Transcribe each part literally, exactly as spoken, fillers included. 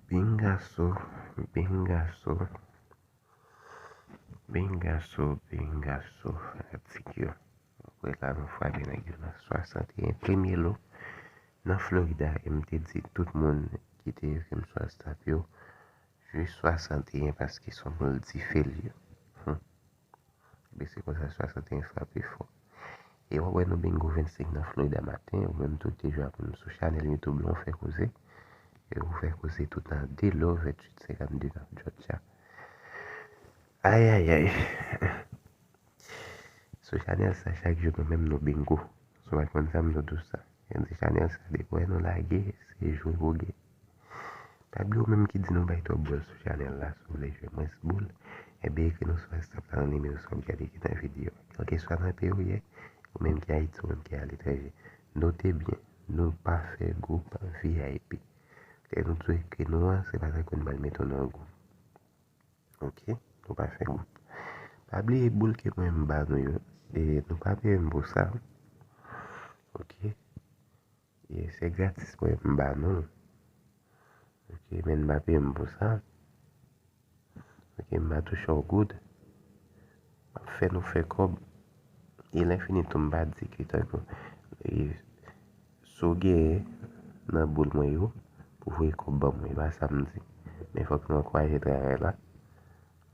Bingaso, bingaso, bingaso, bingaso, fanatik yo. Apre la, nou frape nèg yo nan swasanteyen premye lo nan Florida. E m te di tout moun ki te ekri m sou WhatsApp yo, jis swasanteyen paske se yon boul dife l ye. Hum. Epi se konsa swasanteyen frape fò. E w ap wè nou bingo vennsenk nan Florida maten, ou menm tou te jwe ak nou sou chanèl YouTube la, ou fè koze. E ou fè koze tout an de lo venntuit senkannde nan Georgia. Ayayay. Sou chanèl sa, chak jou nou menm nou bingo. Si w pa konn sa, m nou di w sa. Yo di chanèl sa, depi w wè nou lage, se jwe pou gen. Pa bliye ou menm ki di nou bay twòp boul sou chanèl la, si w vle jwe mwens boul, enben ekri nou sou WhatsApp la nan nimewo sa w ap gade ki nan videyo a. Kèlkeswa nan peyi w ye, ou menm ki Ayiti, ou menm ki aletranje. Note byen, nou pa fè gwoup V I P. Lè nou di w ekri nou an, se pa tankou n pral mete w nan yon gwoup. Ok, nou pa fè gwoup. Pa bliye boul ke mwen m ba nou yo. E nou pa peye m pou sa. Ok. E se gratis mwen m ba nou. Ok, men n pa peye m pou sa. Ok, m pa touche yon goud. M ap fè nou fè kòb. E lè fini tou m pa di ke tankou, e, si w genyen nan boul mwen yo, pou voye kòb ban mwen, e pa sa m di. Men fòk nou ankouraje travay la.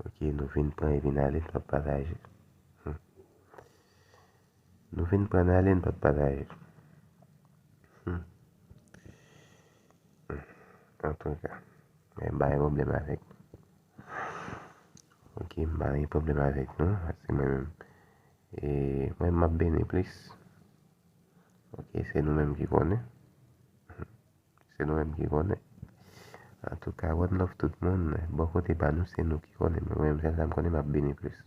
Ok, nou vin pran e vin ale, n p ap pataje. Hmm. Nou vin pran n ale, n p ap pataje. Hmm. Antouka, men m pa gen pwoblèm avèk nou. Ok, m pa gen pwoblèm avèk nou, paske mwen menm, e, mwen m ap beni plis. Ok, se nou menm ki konnen. Se nou menm ki konnen. Antouka, one love tout moun. Bò kote pa nou, se nou ki konnen. Men mwen menm, sèl sa m konnen, m ap beni plis.